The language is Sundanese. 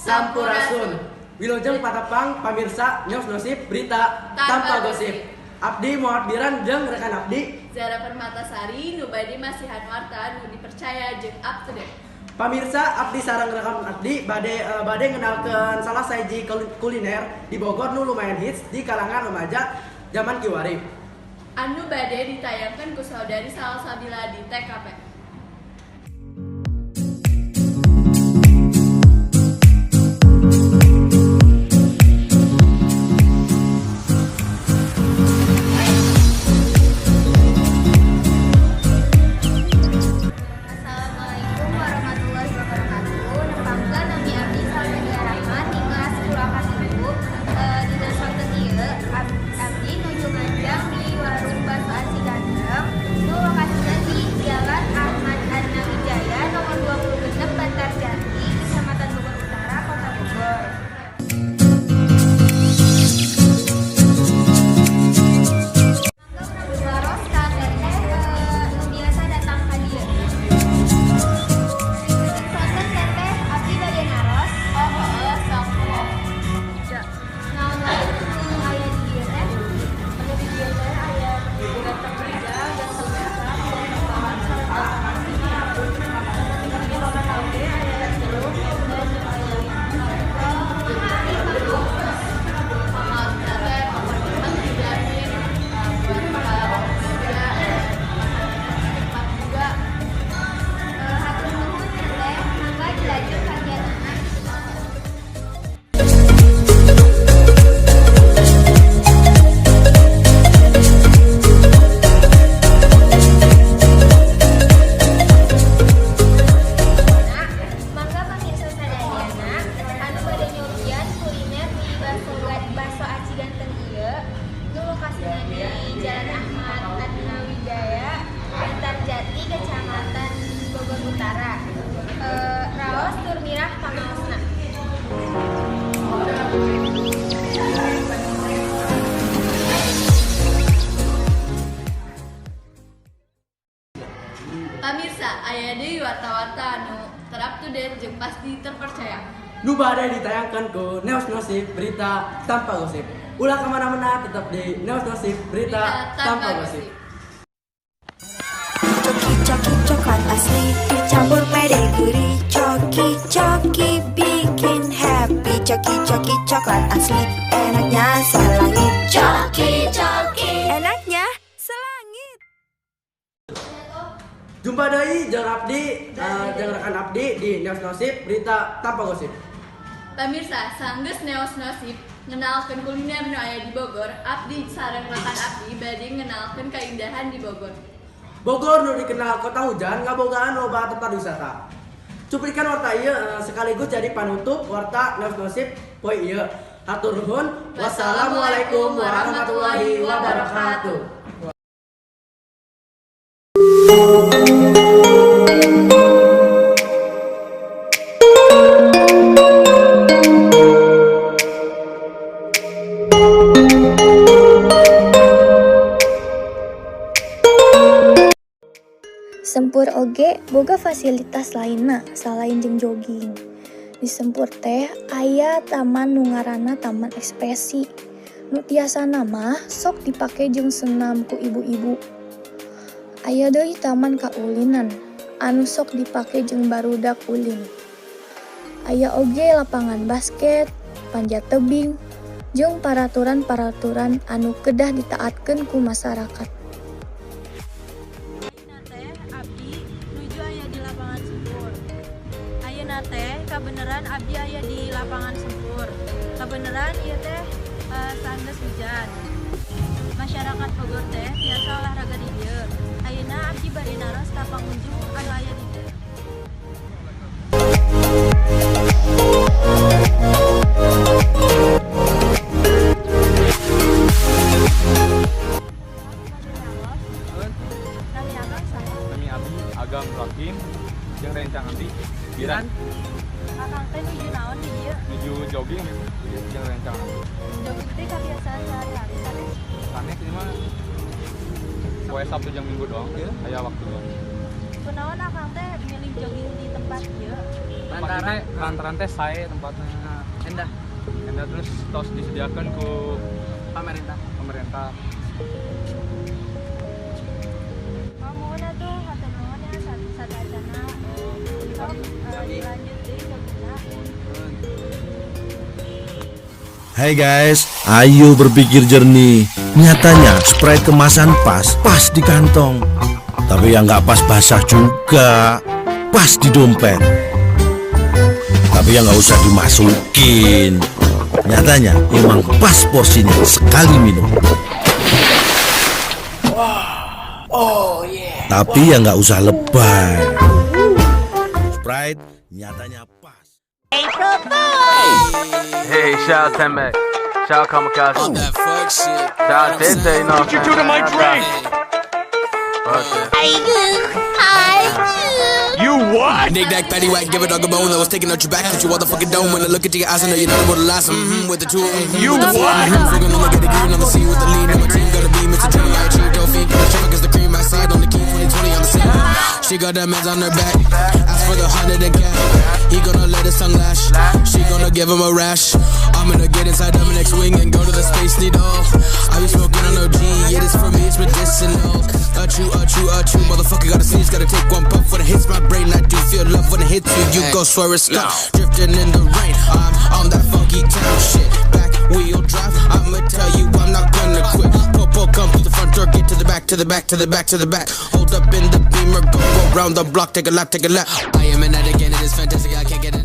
Sampurasun. Wilujeng patepang pamirsa News Nosip berita tanpa gosip. Abdi Muhammad Biran jeung rekan abdi Zara Permatasari nu bade masihan warta nu dipercaya jeung up to date. Pamirsa, abdi sareng rekan abdi bade ngenalkeun salah sahiji kuliner di Bogor nu lumayan hits di kalangan remaja zaman kiwari. Anu bade ditayangkeun ku saudari Salsabila di TKP. Assalamualaikum warahmatullahi wabarakatuh. Nepangkeun nami abdi Salsabila Rahman di kelas 10 A 3. Dina sonten ieu abdi nuju nganjang di warung bakso aci ganteng nu lokasina di Jalan Ahmad Atmawijaya nomor 26 Bantarjati, Kecamatan Bogor Utara, Kota Bogor. Mangga urang naros ka teteh nu biasa datang ka dieu. Sonten teteh, abdi bade naros. Oh, heeh, sok. Naon wae nu aya di dieu teh? Anu di dieu teh aya ganteng merica, ganteng kecap, ganteng bawang, sareng ganteng asin. Tapi oge aya jeruk, dan aya Pangaosna teh pokokna mah dijamin buat para pemuda, nikmat juga. Hatur nuhun ya teh, mangga dilajeng kagiatanna. Nah, mangga pamirsa sadayana anu bade nyobian kuliner di bakso aci ganteng ieu nu lokasina di Jalan Ahmad Atmawijaya, Bantarjati, Kecamatan Bogor Utara. Raos tur mirah pangaosna. Pamirsa, aya deui warta-warta anu ter-up to date jeung pasti terpercaya. Nu bade ditayangkeun ku News Nosip berita tanpa gosip. Ulah kemana-mana, tetap di News Nosip berita tanpa gosip. Coki coki coklat asli dicampur pedigree. Coki coki bikin happy. Coki coki coklat asli enaknya selangit. Coki coki enaknya selangit. Jumpa deui jeung abdi, jeung rekan abdi di News Nosip berita tanpa gosip. Pamirsa, sanggeus Neos Nosip ngenalkeun kuliner nu aya di Bogor, abdi sareng rekan abdi bade ngenalkeun kaindahan di Bogor. Bogor nu dikenal kota hujan ngabogaan loba tempat wisata. Cuplikan warta ieu sekaligus jadi panutup warta News Nosip poe ieu. Hatur nuhun. Wassalamualaikum warahmatullahi wabarakatuh. Sempur oge boga fasilitas lainna salain jeung jogging. Di Sempur teh aya taman nu ngaranna Taman Ekspresi. Nu tiasana mah sok dipake jeung senam ku ibu-ibu. Aya deui taman kaulinan anu sok dipake jeung barudak ulin. Aya oge lapangan basket, panjat tebing, jeung paraturan-paraturan anu kedah ditaatkeun ku masyarakat. Ayeuna teh abdi nuju aya di lapangan Sempur. Ayeuna teh kabeneran abdi aya di lapangan Sempur. Kabeneran ieu teh saenggeus hujan. Masyarakat Bogor teh biasa olahraga di dieu. Ayeuna abdi bade naros ka pangunjung anu aya di dieu. Bade naros, nami akang saha? Nami abdi Agam Hakim jeung rencang abdi Biran. Akang teh nuju naon di dieu? Nuju jogging jeung rencang abdi. Jogging teh kabiasaan sehari-hari sanes? Sanes, ini mah poe Sabtu jeung Minggu doang ya, aya waktu. Kunaon akang teh milih jogging di tempat ieu? Tempat ini lantaran teh sae tempatnya. Nah, endah. Endah, terus tos disediakan ku pemerintah. Pemerintah. Oh, muhun atuh, hatur nuhun ya sateuacanna. Sok dilanjut deui joggingna. Hai guys, ayo berpikir jernih. Nyatanya Sprite kemasan pas, pas di kantong. Tapi yang nggak pas basah juga, pas di dompet. Tapi yang nggak usah dimasukin. Nyatanya emang pas porsinya sekali minum. Tapi yang nggak usah lebay. Sprite nyatanya pas. Hey, shout out 10 Mac. Shout out Kamikaze. That fuck shit. Shout out Tete, you know what I'm You two to my drink. Fuck it. You what? Nick Nack, patty whack, give a dog a bone. I was taking out your back, hit you motherfucking dome. When I look into your eyes, I know you know what the last. With the two, You with the four, what? Fucking on the get a green on the scene with the lean. And my team gonna be Mr. Dream. I achieved dolphin. The traffic is the cream. I see it on the key, 2020 on the scene. She got that man's on her back. Ask for the hundred and cash. He gonna let his tongue lash. She gonna give him a rash. I'm gonna get inside of an X-wing and go to the Space Needle. I be smoking on OG, yeah, this for me, it's medicinal. Achoo, achoo, achoo, motherfucker gotta sneeze, gotta take one puff when it hits my brain. I do feel love when it hits you, you go swear it's stuck. Drifting in the rain, I'm on that funky town shit. Back wheel drive, I'ma tell you I'm not gonna quit. Popo come through the front door, get to the back, to the back, to the back, to the back. Hold up in the Beamer, go around the block, take a lap, take a lap. I am an addict and it is fantastic, I can't get